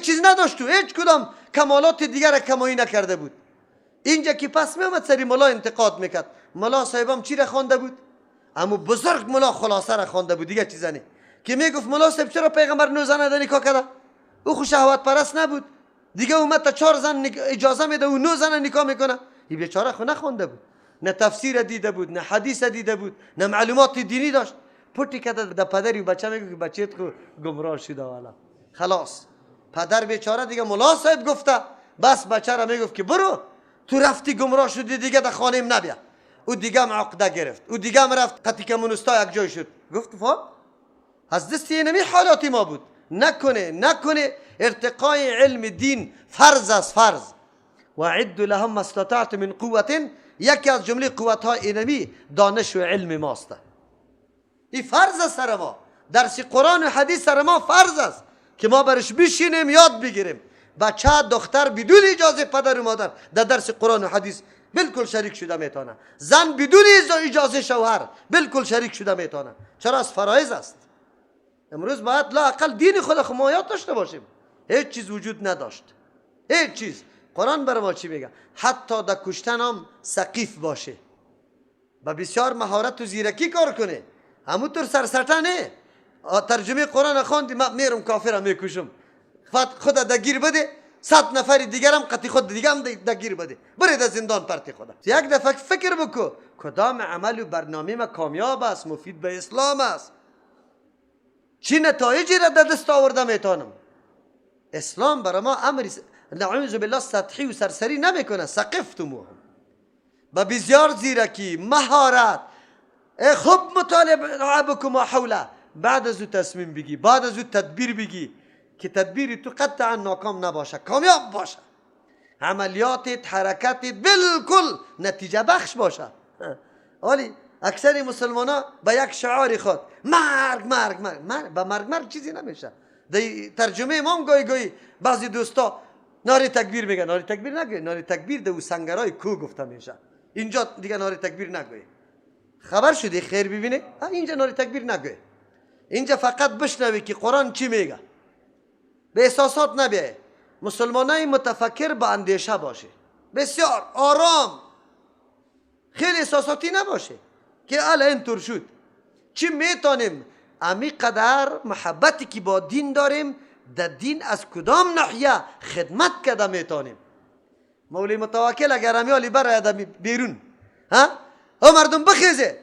چیز نداشت و هیچ کدام کمالات دیگر را کمایی نکرده بود. اینجا که پس میامد سری ملا انتقاد میکرد. ملا صاحبم چی را خوانده بود؟ اما بزرگ ملا خلاصه را خوانده بود، دیگه چیزا نه. که میگفت ملا صاحب چرا پیغمبر 9 زن را نکاح کرده؟ او خو شهوت پرست نبود دیگه، اومد تا 4 زن اجازه میده و 9 زن نکاح میکنه. این بیچاره خو نخوانده بود، نه تفسیر دیده بود، نه حدیث دیده بود، نه معلومات دینی داشت. پوتی کرده در پدری و بچه میگه که بچه‌ت خو گمراه شده والا. خلاص پدر بیچاره دیگه ملا صاحب گفته، بس بچه را میگفت که برو تو رفتی گمراه شدی دیگه در خانه نبیا. او دیگه هم عقده گرفت، او دیگه هم رفت قطی کمونستا یک جای شد. گفت فا از دست اینمی حالات ما بود. نکنه نکنه ارتقای علم دین فرض است، فرض. و اعدوا لهم ما استطعتم من قوة، یکی از جمله قوت های اینمی دانش و علم ماست. این فرض است سر ما، درس قرآن و حدیث سر ما فرض است که ما برش بشینیم یاد بگیریم. بچه دختر بدون اجازه پدر و مادر در درس قرآن و حدیث بالکل شریک شده میتونه. زن بدون اجازه شوهر بالکل شریک شده میتونه. چرا؟ از فرایض است. امروز باید لااقل دین خود خو ما یاد داشته باشیم. هیچ چیز وجود نداشت، هیچ چیز. قرآن بر ما چی میگه؟ حتی در کشتن هم ثقیف باشه، با بسیار مهارت و زیرکی کار کنه، همونطور سرسرته نه. ترجمه قرآن خواندی، من میرم کافرم میکشم، خود دگیر بده، 100 نفر دیگرم قطی خود دیگه هم دگیر بده، بره در زندان پرتی خدا. یک دفعه فکر بکو کدام عمل و برنامه ما کامیاب است، مفید به اسلام است، چی نتایجی را در دست آورده میتونم. اسلام برای ما امر نعوذ بالله سطحی و سرسری نمیکنه. ثقفتموهم با بسیار زیرکی، مهارت، خوب مطالعه بکن ما حوله، بعد از او تصمیم بگی، بعد از او تدبیر بگی که تدبیر تو قطعا ناکام نباشه، کامیاب باشه. عملیاتت، حرکتت بالکل نتیجه بخش باشه. ولی اکثر مسلمان ها با یک شعار خود مرگ مرگ مرگ مرگ، با مرگ مرگ چیزی نمیشه. در ترجمه امام گاهی گاهی بعضی دوستا ناری تکبیر میگن. ناری تکبیر نگوی، ناری تکبیر در سنگرای کو گفته میشه. اینجا دیگه ناری تکبیر نگوی. خبر شدی خیر ببینی؟ اینجا ناری تکبیر نگوی. اینجا فقط بشنوی که قرآن چی میگه. به احساسات نبیای. مسلمانای متفکر با اندیشه باشه، بسیار آرام، خیلی احساساتی نباشه که الا اینطور شد. چی میتونیم امی قدر محبتی که با دین داریم در دین از کدام ناحیه خدمت کرده میتونیم. مولی متوکل اگر امیالی برای بیرون ها او مردم بخیزه،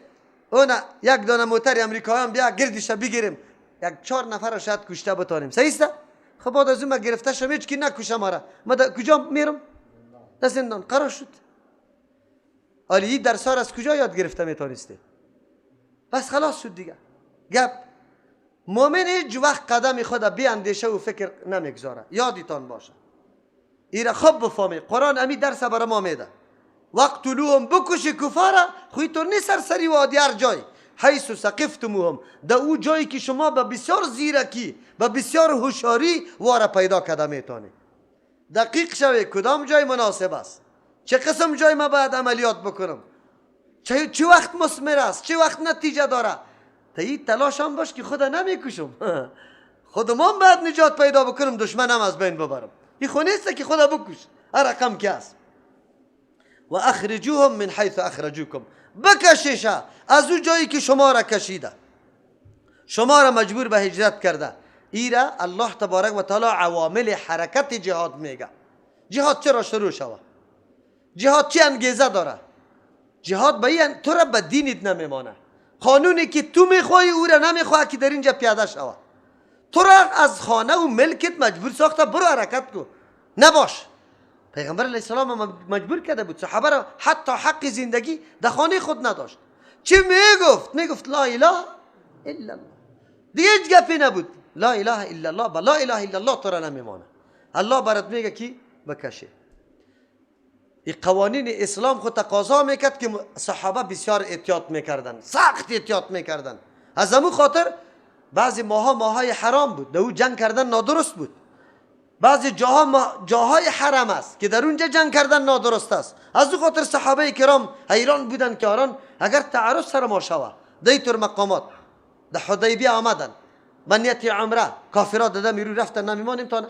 او نه یک دانه موتر امریکایی هم بیا گردش بگیریم، یک 4 نفر شاید کشته بتانیم. صحیح است؟ خب بعد از اون ما گرفته شم هیچ کی نکشه ما را، ما کجا میرم؟ در زندان قرار شد. حالی این درس ها را از کجا یاد گرفته میتونسته؟ بس خلاص شد دیگه. گپ مؤمن هیچ وقت قدم خود بی اندیشه و فکر نمیگذاره. یادتان باشه ایره خوب بفهمی. قرآن امی درس برای ما میده. وقتلوهم بکشی کفاره، خوی تو نیست سرسری و عادی هر جای. حیث ثقفتموهم، در او جایی که شما به بسیار زیرکی، به بسیار هوشیاری واره پیدا کرده میتونی. دقیق شوی کدام جای مناسب است، چه قسم جای ما باید عملیات بکنم، چه وقت مثمر است، چه وقت نتیجه داره. تا این تلاش هم باش که خدا نمیکشم، خودمان باید نجات پیدا بکنم، دشمنم از بین ببرم. این خو نیست که خدا بکش، هر رقم که است. و اخرجوهم من حیث اخرجوکم، بکشیشه از او جایی که شما را کشیده، شما را مجبور به هجرت کرده. ایره الله تبارک و تعالی عوامل حرکت جهاد میگه. جهاد چرا شروع شوه؟ جهاد چه انگیزه داره؟ جهاد به این تو را به دینت نمیمانه. قانونی که تو میخوای او را نمیخواه که در اینجا پیاده شوه. تو را از خانه و ملکت مجبور ساخته، برو حرکت کو، نباش. پیغمبر علیه السلام مجبور کرده بود صحابه را، حتی حق زندگی در خانه خود نداشت. چی میگفت؟ میگفت لا اله الا الله. دیگه هیچ گپی نبود. لا اله الا الله، با لا اله الا الله تو را نمیمانه. الله برات میگه کی بکشه. این قوانین اسلام خود تقاضا میکرد که صحابه بسیار احتیاط میکردن، سخت احتیاط میکردن. از همون خاطر بعضی ماها ماهای حرام بود، در او جنگ کردن نادرست بود. بعضی جاها جاهای حرم است که در اونجا جنگ کردن نادرست است. از او خاطر صحابه کرام حیران بودن که آران اگر تعرض سر ما شوه در اینطور مقامات. در حدیبیه آمدن با نیت عمره، کافرها داده میرو رفتن نمیمانیم تانه.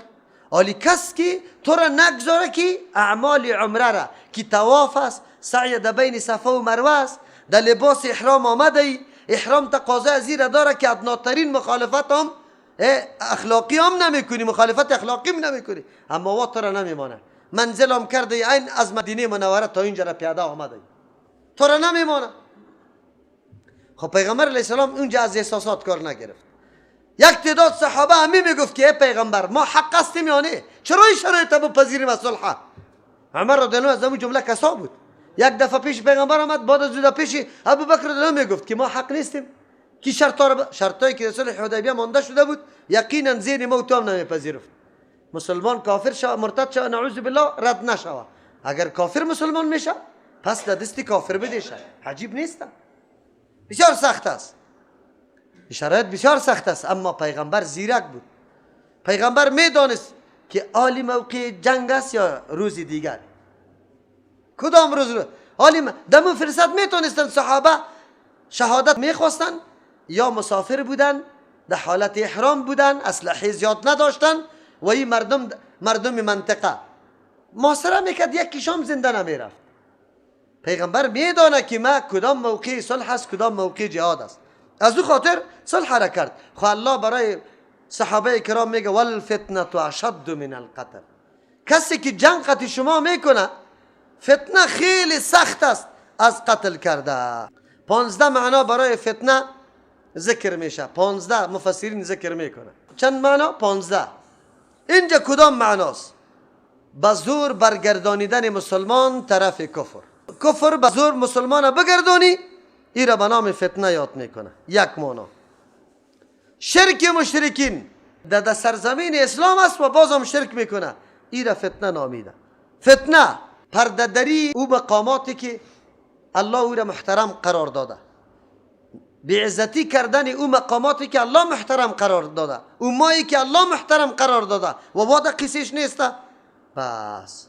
آلی کس که تو را نگذاره که اعمال عمره را که طواف است، سعی در بین صفا و مروه است، در لباس احرام آمده ای، احرام تقاضا از این داره که ادناترین مخالفت هم اخلاقی هم نمیکنی، مخالفت اخلاقی هم نمیکنی، اما وا تو را نمیمانه. منزل هم کرده این از مدینه منوره تا اینجا را پیاده آمده ای، تو را نمیمانه. خب پیغمبر علیه السلام اونجا از احساسات کار نگرفت. یک تعداد صحابه همی میگفت که ای پیغمبر ما حق هستیم یا نه؟ چرا این شرایط بپذیریم از صلح؟ عمر رضی الله از اون جمله کسا بود. یک دفعه پیش پیغمبر آمد، بعد از دو پیش ابوبکر رضی الله میگفت که ما حق نیستیم. کی شرطایی که صلح حدیبیه مانده شده بود یقینا زین ما تو هم نمیپذیرفت. مسلمان کافر شو، مرتد شو، نعوذ بالله رد نشوه. اگر کافر مسلمان میشه پس در دست کافر بده. عجیب نیست؟ بسیار سخت است. شرایط بسیار سخت است، اما پیغمبر زیرک بود. پیغمبر میدانست که عالی موقع جنگ است یا روز دیگر، کدام روز رو عالی دمو فرصت میتونستند صحابه شهادت میخواستن یا مسافر بودن، در حالت احرام بودن، اسلحه زیاد نداشتن و این مردم منطقه محاصره میکرد، یک کشام زنده نمیرفت. پیغمبر میدانه که ما کدام موقع صلح است، کدام موقع جهاد است. از او خاطر صلح را کرد. خو الله برای صحابه کرام میگه والفتنه اشد من القتل. کسی که جنگ قتل شما میکنه فتنه خیلی سخت است از قتل کرده. 15 معنا برای فتنه ذکر میشه، 15 مفسرین ذکر میکنه. چند معنا؟ 15. اینجا کدام معناست؟ به زور برگردانیدن مسلمان طرف کفر. کفر به زور مسلمان بگردانی، ای را به نام فتنه یاد میکنه. یک معنا. شرک مشرکین در سرزمین اسلام است و بازم شرک میکنه، ای را فتنه نامیده. فتنه پرده‌دری او مقاماتی که الله او را محترم قرار داده، بیعزتی کردن او مقاماتی که الله محترم قرار داده، او مایی که الله محترم قرار داده و واده قصیش نیست. بس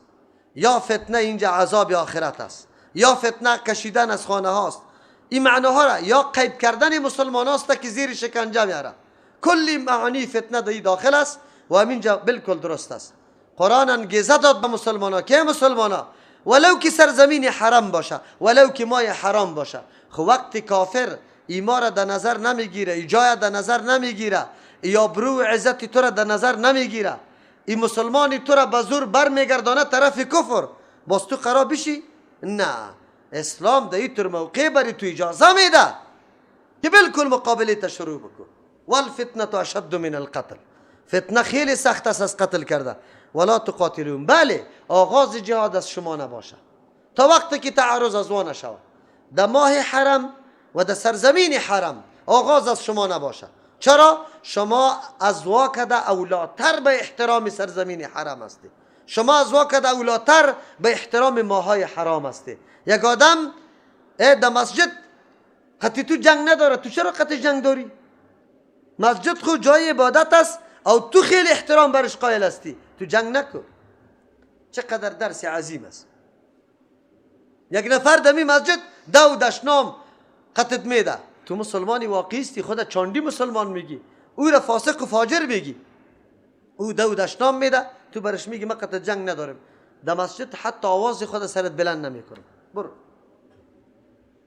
یا فتنه اینجا عذاب آخرت است، یا فتنه کشیدن از خانه هاست، این معناها را، یا قید کردن مسلمان هاست که زیر شکنجه میاره. کلی معانی فتنه در داخل است و همینجا بالکل درست است. قرآن انگیزه داد به مسلمان ها که مسلمان ها ولو که سرزمین حرم باشه، ولو که مای حرام باشه، خو وقت کافر ایما را در نظر نمیگیره، ایجای در نظر نمیگیره، یا برو عزت تو را در نظر نمیگیره، این مسلمانی تو را به زور برمیگردانه طرف کفر، باز تو قرار بشی؟ نه، اسلام در این طور موقع بری تو اجازه میده که بالکل مقابله تشروع بکن. والفتنه اشد من القتل. فتنه خیلی سخت است از قتل کرده. ولا تقاتلون. بله آغاز جهاد از شما نباشه تا وقتی که تعرض از ما نشود. در ماه حرم و در سرزمین حرم آغاز از شما نباشه. چرا؟ شما از واکده اولاتر به احترام سرزمین حرم هستی. شما از واکده اولاتر به احترام ماهای حرام هستی. یک آدم در مسجد قطعی تو جنگ نداره، تو چرا قطعی جنگ داری؟ مسجد خود جای عبادت است او تو خیلی احترام برش قائل هستی، تو جنگ نکن. چقدر درس عظیم است. یک نفر دمی مسجد دو دشنام قطعت میده، تو مسلمانی واقعی استی، خود چاندی مسلمان میگی، او را فاسق و فاجر میگی، او دو دشنام میده، تو برش میگی من قطع جنگ ندارم، در مسجد حتی آواز خود سرت بلند نمیکنم، برو.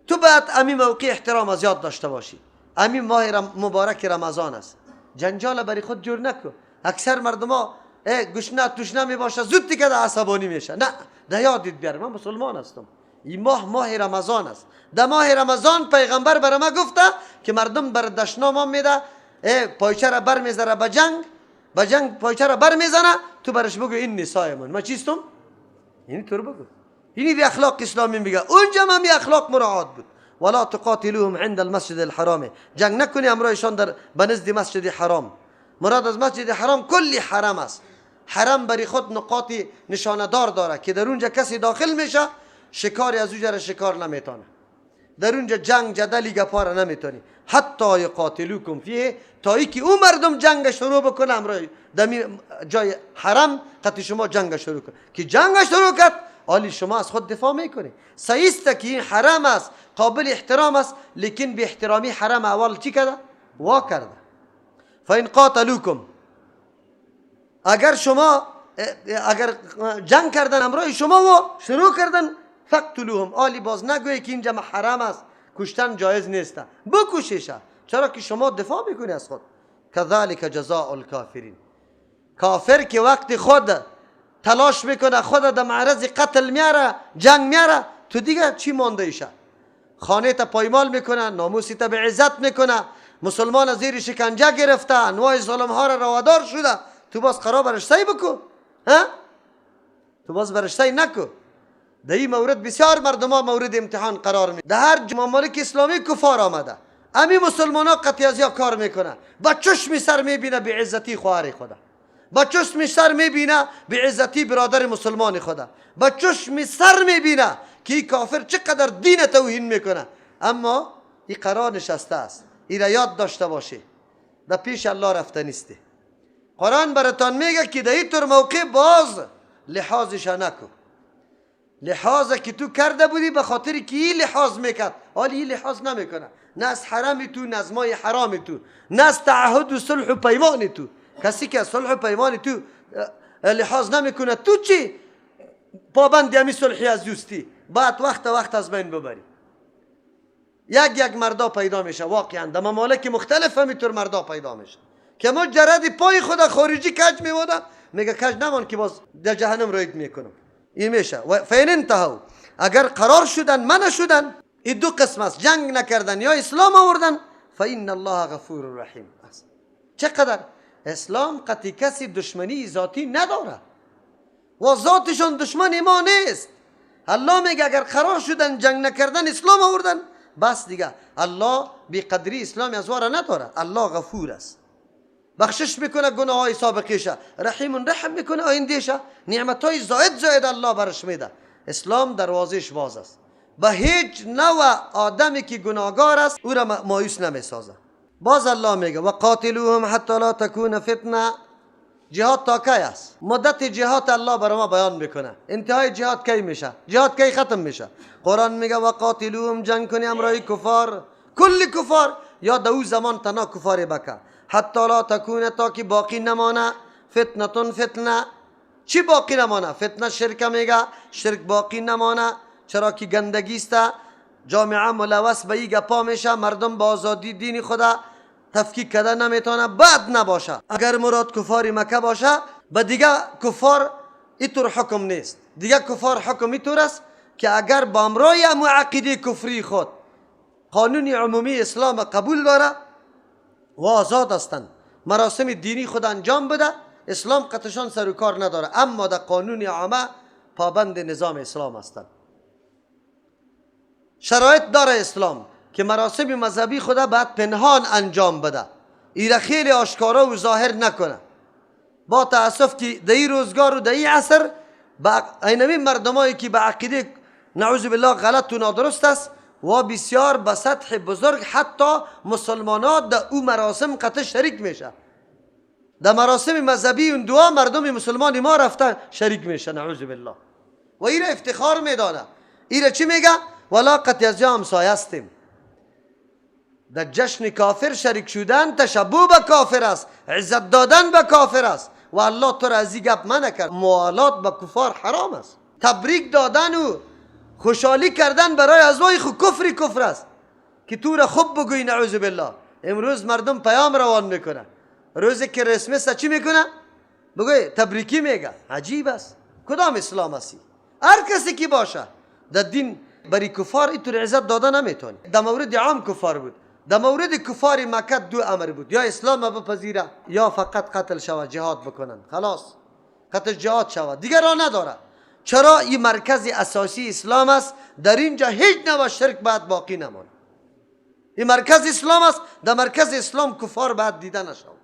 تو باید امی موقع احترام از یاد داشته باشی. امی ماه مبارک رمضان است، جنجال برای خود جور نکن. اکثر مردم ها گشنه تشنه می باشه، زود دیگه عصبانی میشه. نه، در یادت بیار من مسلمان هستم، این ماه ماه رمضان است. در ماه رمضان پیغمبر برای ما گفته که مردم بر دشنام میده، پایچه را بر میزنه به جنگ، به جنگ پایچه را بر میزنه، تو برش بگو این نسای من، ما چیستم؟ اینی تو بگو. اینی به اخلاق اسلامی میگه. اونجا هم اخلاق مراعات بود. ولا تقاتلوهم عند المسجد الحرام. جنگ نکنی امرایشان در بنزد مسجد حرام. مراد از مسجد حرام کلی حرم است. حرم برای خود نقاط نشانه دار داره که در اونجا کسی داخل میشه شکاری از اونجا را شکار نمیتونه، در اونجا جنگ جدلی گپا را نمیتونی. حتی یقاتلوکم فیه، تا ای که او مردم جنگ شروع بکنه امرای در جای حرم قطع شما جنگ شروع کنه. که جنگ شروع کرد آلی شما از خود دفاع میکنی. صحیح است که این حرم است، قابل احترام است، لیکن به احترامی حرم اول چی کرده؟ وا کرده. فإن قاتلوکم، اگر شما اگر جنگ کردن امرای شما و شروع کردن فقتلوهم، آلی باز نگوی که اینجا حرام است، کشتن جایز نیست، بکشیشه، چرا که شما دفاع میکنی از خود. کذالک جزاء الکافرین. کافر که وقت خود تلاش میکنه، خود در معرض قتل میاره، جنگ میاره، تو دیگه چی مانده ایشه؟ خانه تا پایمال میکنه، ناموسی تا به عزت میکنه، مسلمان از زیر شکنجه گرفته، انواع ظلم ها را روادار شده، تو باز قرار برش سعی بکو، ها؟ تو باز برش سعی نکو. در این مورد بسیار مردم ها مورد امتحان قرار می. در هر ممالک اسلامی کفار آمده، امی مسلمان ها قطعی کار میکنه، با چشم سر میبینه به عزتی خواهر خدا، با چشم سر میبینه به عزتی برادر مسلمان خدا، با چشم سر میبینه که این کافر چقدر دین توهین میکنه، اما این قرار نشسته است. این را یاد داشته باشی، در پیش الله رفته نیستی. قرآن براتان میگه که در این طور موقع باز لحاظش نکو، لحاظ که تو کرده بودی به خاطر که این لحاظ میکرد، حالی این لحاظ نمیکنه، نه از حرام تو، نه از مای حرام تو، نه از تعهد و صلح و پیمان تو. کسی که از صلح و پیمان تو لحاظ نمیکنه، تو چی پابند همی صلحی از دوستی؟ باید وقت وقت از بین ببری. یک یک مردا پیدا میشه، واقعا در ممالک مختلف همینطور مردا پیدا میشه که مجرد پای خود خارجی کج میمونه، میگه کج نمان که باز در جهنم روید میکنم. این میشه. و فین انتهوا، اگر قرار شدن منع شدن، این دو قسم است، جنگ نکردن یا اسلام آوردن، فان الله غفور رحیم است. چقدر اسلام قطعی کسی دشمنی ذاتی نداره و ذاتشون دشمن ما نیست. الله میگه اگر قرار شدن جنگ نکردن اسلام آوردن، بس دیگه الله بی قدری اسلام از واره نداره. الله غفور است، بخشش میکنه گناه های سابقیشه، رحیم رحم میکنه آیندهشه، نعمت های زاید زاید الله برش میده. اسلام دروازهش باز است، به هیچ نوع آدمی که گناهگار است او را مایوس نمیسازه. باز الله میگه و قاتلوهم حتی لا تکون فتنه. جهاد تا کی است؟ مدت جهاد الله برای ما بیان میکنه. انتهای جهاد کی میشه؟ جهاد کی ختم میشه؟ قرآن میگه و قاتلوهم، جنگ کنی امرای کفار، کل کفار، یا در او زمان تنها کفار بکه، حتی لا تکون، تا که باقی نمانه، فتنه فتنه. چی باقی نمانه؟ فتنه شرک میگه، شرک باقی نمانه، چرا که گندگی است، جامعه ملوث به این گپا میشه، مردم با آزادی دین خدا تفکیک کردن نمیتونه، بد نباشه. اگر مراد کفار مکه باشه، به دیگه کفار اینطور حکم نیست. دیگه کفار حکم اینطور است که اگر با امرای امو عقیده کفری خود قانون عمومی اسلام قبول داره و آزاد هستند، مراسم دینی خود انجام بده، اسلام قطعشان سر و کار نداره، اما در قانون عامه پابند نظام اسلام هستند. شرایط داره اسلام که مراسم مذهبی خدا باید پنهان انجام بده، ایره خیلی آشکارا و ظاهر نکنه. با تاسف که در این روزگار و در این عصر با اینمی مردمایی که به عقیده نعوذ بالله غلط و نادرست است و بسیار به سطح بزرگ حتی مسلمانات در او مراسم قطع شریک میشه. در مراسم مذهبی اون دعا مردم مسلمان ما رفتن شریک میشه، نعوذ بالله. و ایره افتخار میدانه. ایره چی میگه؟ ولا قطع از همسایه هستیم. در جشن کافر شریک شدن تشبه به کافر است، عزت دادن به کافر است. و الله تو را از این گپ منع کرد. موالات به کفار حرام است. تبریک دادن و خوشحالی کردن برای ازوای خو کفری کفر است که تو را خوب بگویی، نعوذ بالله. امروز مردم پیام روان میکنه، روزی که رسمس چی میکنه؟ بگوی تبریکی میگه. عجیب است. کدام اسلام هستی؟ هر کسی که باشه در دین بری کفار اینطور عزت داده نمیتونی. در مورد عام کفار بود، در مورد کفار مکه دو امر بود، یا اسلام بپذیره یا فقط قتل شود، جهاد بکنن، خلاص قتل جهاد شود، دیگر راه نداره. چرا؟ این مرکز اساسی اسلام است، در اینجا هیچ نوع شرک باید باقی نماند. این مرکز اسلام است، در مرکز اسلام کفار باید دیده نشود.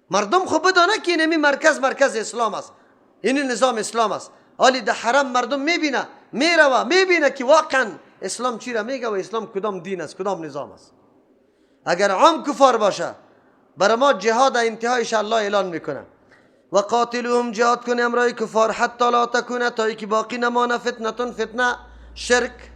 مردم خوب بدانه که این مرکز مرکز اسلام است، این نظام اسلام است. حالی در حرم مردم میبینه، میروه، میبینه که واقعا اسلام چی را میگه و اسلام کدام دین است، کدام نظام است. اگر عام کفار باشه، برای ما جهاد انتهایش الله اعلان میکنه. و قاتلوهم، جهاد کنه امرای کفار، حتی لا تکونه، تا اینکه باقی نمانه، فتنتون فتنه، شرک،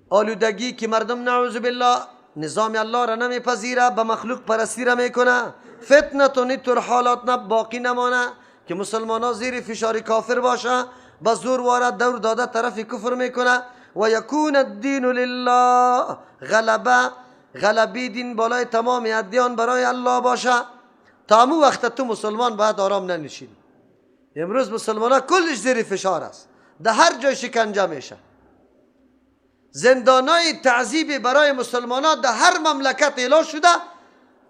آلودگی که مردم نعوذ بالله نظام الله را نمیپذیره، به مخلوق پرستی را میکنه. فتنه طور حالات نه باقی نمانه که مسلمان ها زیر فشار کافر باشه، با زور وارد دور داده طرف کفر میکنه. و یکون الدین لله، غلبه غلبی دین بالای تمام ادیان برای الله باشه. تا امو وقت تو مسلمان باید آرام ننشینی. امروز مسلمان ها کلش زیر فشار است، در هر جای شکنجه میشه. زندانای تعذیب برای مسلمان ها در هر مملکت اعلان شده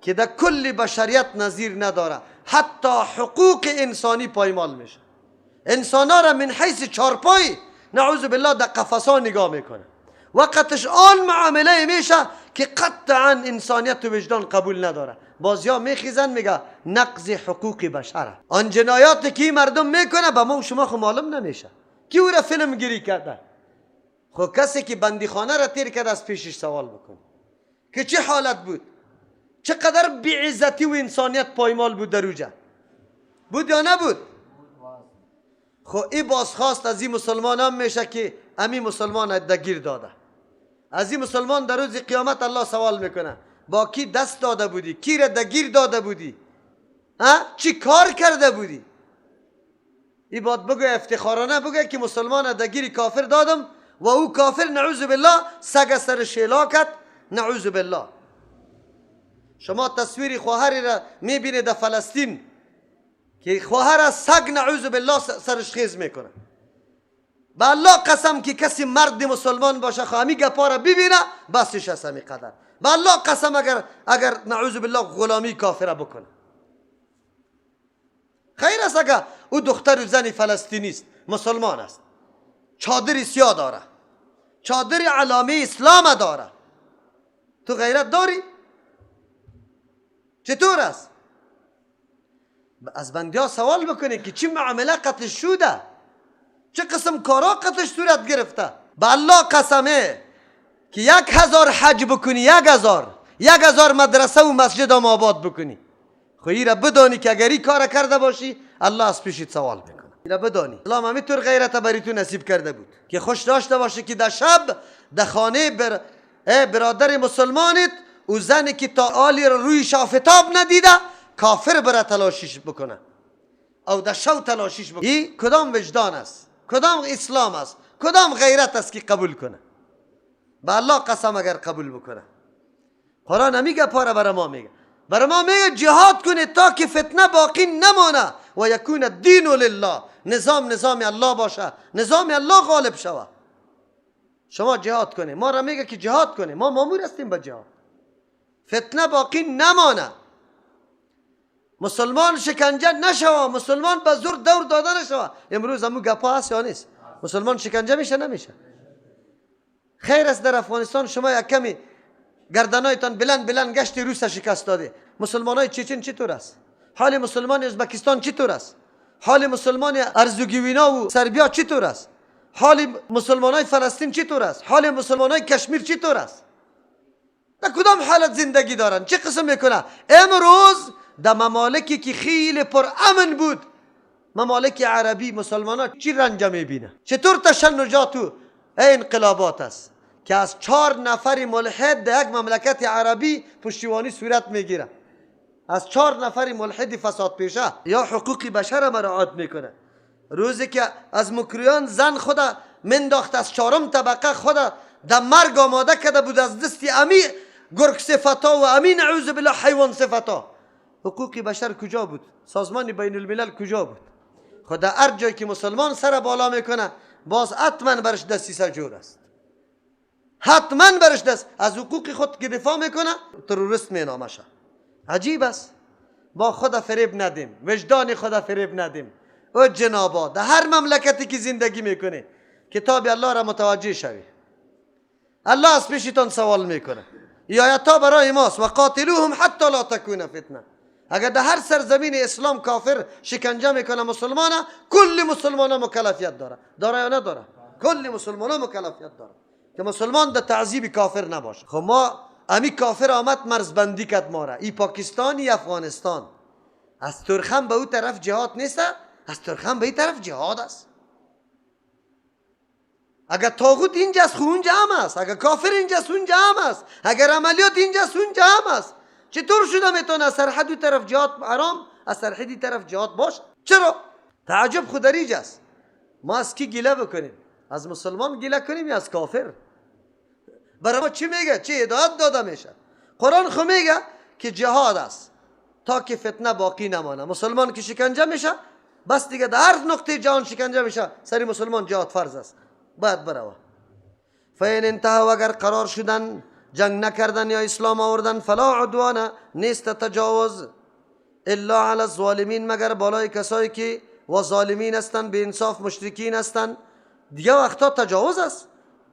که در کل بشریت نظیر نداره. حتی حقوق انسانی پایمال میشه. انسان ها را من حیث چارپای نعوذ بالله در قفس ها نگاه میکنه. وقتش آن معامله میشه که قطعا انسانیت و وجدان قبول نداره. بازیا میخیزن میگه نقض حقوق بشره. آن جنایات که مردم میکنه به ما و شما خو معلوم نمیشه کی او را فیلم گیری کرده. خو کسی که بندیخانه را تیر کرده از پیشش سوال بکنه که چه حالت بود، چقدر بیعزتی و انسانیت پایمال بود در اوجه بود یا نبود. خو ای بازخواست از این مسلمان هم میشه که امی مسلمان دگیر داده. از این مسلمان در روز قیامت الله سوال میکنه با کی دست داده بودی، کی را دگیر داده بودی، ها چی کار کرده بودی. ای باید بگو افتخارانه بگه که مسلمان دگیر کافر دادم و او کافر نعوذ بالله سگ سر شیلا کرد، نعوذ بالله. شما تصویر خواهری را میبینید در فلسطین که خواهر از سگ نعوذ بالله سرش خیز میکنه. به الله قسم که کسی مرد مسلمان باشه خواهمی گپا را ببینه بسش است همی قدر. به الله قسم اگر نعوذ بالله غلامی کافره بکنه خیر است. اگر او دختر و زن فلسطینی است، مسلمان است، چادر سیاه داره، چادر علامه اسلام داره، تو غیرت داری؟ چطور است؟ از بندی ها سوال بکنی که چی معامله قتل شده، چه قسم کارا قتلش صورت گرفته. به الله قسمه که 1000 حج بکنی، 1000 مدرسه و مسجد هم آباد بکنی، خو ای را بدانی که اگر این کار کرده باشی الله از پیشت سوال میکنه. ای را بدانی الله همینطور غیرت بری تو نصیب کرده بود که خوش داشته باشه که در شب در خانه برادر مسلمانت او زنی که تا آلی را روی شافتاب ندیده کافر بره تلاشیش بکنه او در شو تلاشیش بکنه. این کدام وجدان است، کدام اسلام است، کدام غیرت است که قبول کنه؟ به الله قسم اگر قبول بکنه. قرآن نمیگه پاره برای ما میگه، برای ما میگه جهاد کنه تا که فتنه باقی نمانه و یکون الدین لله. نظام نظام الله باشه، نظام الله غالب شوه. شما جهاد کنه، ما را میگه که جهاد کنه، ما مامور هستیم به جهاد. فتنه باقی نمانه، مسلمان شکنجه نشوه، مسلمان به زور دور داده نشوه. امروز همون گپا هست یا نیست؟ مسلمان شکنجه میشه نمیشه؟ خیر است در افغانستان شما یک کمی گردنایتان بلند بلند گشت روس شکست داده. مسلمان های چچن چطور است؟ حال مسلمان ازبکستان چطور است؟ حال مسلمان ارزوگیوینا و سربیا چطور است؟ حال مسلمان های فلسطین چطور است؟ حال مسلمان های کشمیر چطور است؟ در کدام حالت زندگی دارن؟ چه قسم میکنه؟ امروز در ممالکی که خیلی پر امن بود، ممالک عربی، مسلمان ها چی رنج میبینه؟ چطور تشنجات و انقلابات است که از 4 نفر ملحد در یک مملکت عربی پشتیبانی صورت میگیره. از 4 نفر ملحد فساد پیشه یا حقوق بشر مراعات میکنه. روزی که از مکریان زن خود منداخت از 4 طبقه خود در مرگ آماده کرده بود از دست امی گرگ صفتا و امی نعوذ بالله حیوان صفتا، حقوق بشر کجا بود؟ سازمان بین الملل کجا بود؟ خدا هر جایی که مسلمان سر بالا میکنه باز حتما برش دستیسه جور است، حتما برش دست از حقوق خود که دفاع میکنه تروریست مینامشه. عجیب است. با خدا فریب ندیم، وجدان خدا فریب ندیم. او جنابا در هر مملکتی که زندگی میکنه کتاب الله را متوجه شوی. الله از پیشتان سوال میکنه. این آیت برای ماست. و قاتلوهم حتی لا تکون فتنه. اگر در هر سرزمین اسلام کافر شکنجه میکنه مسلمانه، کل مسلمانه مکلفیت داره. داره یا نداره؟ کل مسلمانه مکلفیت داره که مسلمان در تعذیب کافر نباشه. خب ما امی کافر آمد مرزبندی کرد ما را، ای پاکستان ای افغانستان. از ترخم به او طرف جهاد نیست، از ترخم به این طرف جهاد است. اگر طاغوت اینجاست خو اونجا هم است، اگر کافر اینجاست اونجا هم است، اگر عملیات اینجاست اونجا هم است. چطور شده میتونه از سرحد دو طرف جهاد حرام، از سرحدی طرف جهاد باشه؟ چرا؟ تعجب خود دریج است. ما از کی گله بکنیم؟ از مسلمان گله کنیم یا از کافر؟ برای ما چی میگه؟ چه هدایت داده میشه؟ قرآن خو میگه که جهاد است تا که فتنه باقی نمانه. مسلمان که شکنجه میشه بس دیگه، در هر نقطه جهان شکنجه میشه، سری مسلمان جهاد فرض است، باید بروه. فین انتهوا، اگر قرار شدن، جنگ نکردن یا اسلام آوردن، فلا عدوان، نیست تجاوز، الا علی الظالمین، مگر بالای کسایی که و ظالمین هستند، به انصاف مشرکین هستند. دیگه وقتا تجاوز است.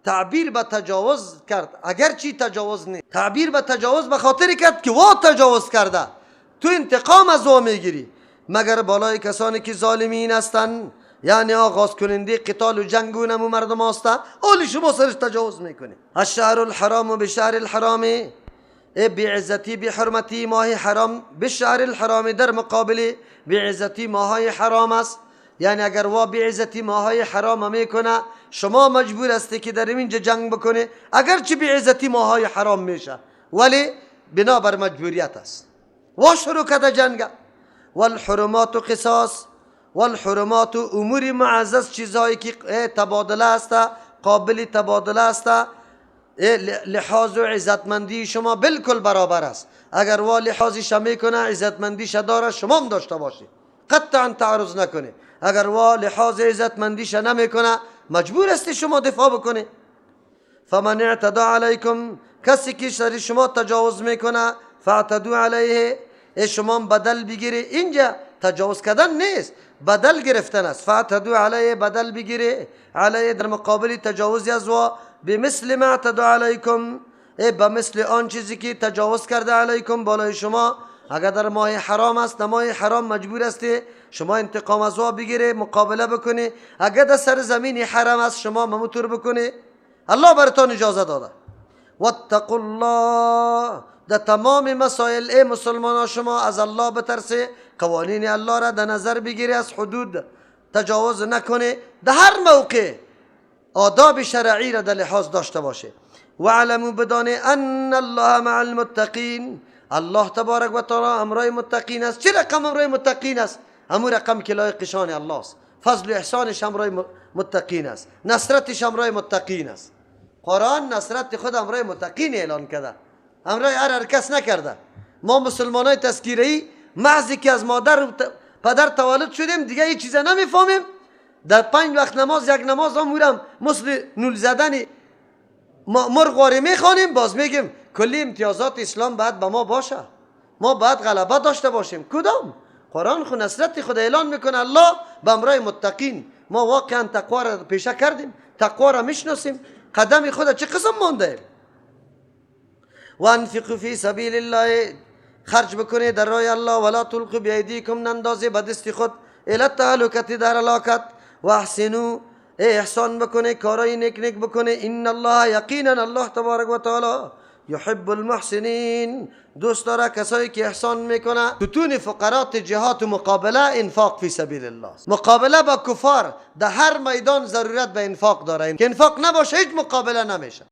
تعبیر به تجاوز کرد، اگرچه تجاوز نیست، تعبیر به تجاوز به خاطر کرد که وا تجاوز کرده، تو انتقام از او میگیری. مگر بالای کسانی که ظالمین هستند، یعنی آغاز کننده قتال و جنگ و نمو مردم هسته، اولی شما سرش تجاوز میکنی. الشهر الحرام بشهر الحرام، ای بی عزتی بی حرمتی ماه حرام، بشهر الحرام در مقابل بی عزتی ماهای حرام است. یعنی اگر وا بی عزتی ماهای حرام میکنه، شما مجبور هستی که در اینجا جنگ بکنه، اگرچه بی عزتی ماهای حرام میشه، ولی بنابر مجبوریت است. وا شروع کرده جنگ. والحرمات قصاص، والحرمات امور معزز، چیزهایی که تبادله است، قابل تبادله است، لحاظ و عزتمندی شما بالکل برابر است. اگر وا لحاظش میکنه، عزتمندیش داره، شما هم داشته باشید، قطعا تعرض نکنه. اگر وا لحاظ عزتمندیش نمیکنه، مجبور هستی شما دفاع بکنه. فمن اعتدى علیکم، کسی که سر شما تجاوز میکنه، فاعتدوا علیه، شما بدل بگیری. اینجا تجاوز کردن نیست، بدل گرفتن است. فاعتدوا علیه، بدل بگیری، علیه در مقابل تجاوز از وا، بمثل ما اعتدى علیکم، به مثل آن چیزی که تجاوز کرده، علیکم بالای شما. اگر در ماه حرام است، در ماه حرام مجبور هستی شما انتقام از وا بگیری، مقابله بکنی. اگر در سر زمین حرم است، شما مموتور بکنی، الله براتان اجازه داده. واتقوا الله، در تمام مسائل ای مسلمان ها شما از الله بترسه، قوانین الله را در نظر بگیری، از حدود تجاوز نکنه، در هر موقع آداب شرعی را در لحاظ داشته باشه. وعلموا، بدانه، ان الله مع المتقین، الله تبارک و تعالی همراه متقین است. چه رقم همراه متقین است؟ همون رقم که لایق شان الله است. فضل و احسانش همراه متقین است، نصرتش همراه متقین است. قرآن نصرت خود همراه متقین اعلان کرده، همراه هر کس نکرده. ما مسلمان های تذکیری محضی که از مادر و پدر تولد شدیم دیگه هیچ چیز نمیفهمیم. در 5 وقت نماز، یک نماز هم میرم مثل نول زدن مرغ واری میخوانیم، باز میگیم کلی امتیازات اسلام باید به ما باشه، ما باید غلبه داشته باشیم. کدام قرآن خو نصرت خود اعلان میکنه الله به همراه متقین. ما واقعا تقوا را پیشه کردیم، تقوا را میشناسیم، قدم خود چه قسم مانده. و انفقوا فی سبیل الله، خرج بکنید در راه الله، ولا تلقوا بایدیکم، نندازی به دست خود، الی التهلکة، در هلاکت. و احسنوا، احسان بکنه، کارای نیک نیک بکنه. ان الله، یقینا الله تبارک و تعالی، یحب المحسنین، دوست داره کسایی که احسان میکنه. ستون فقرات جهاد و مقابله انفاق فی سبیل الله است. مقابله با کفار در هر میدان ضرورت به انفاق داره، که انفاق نباشه هیچ مقابله نمیشه.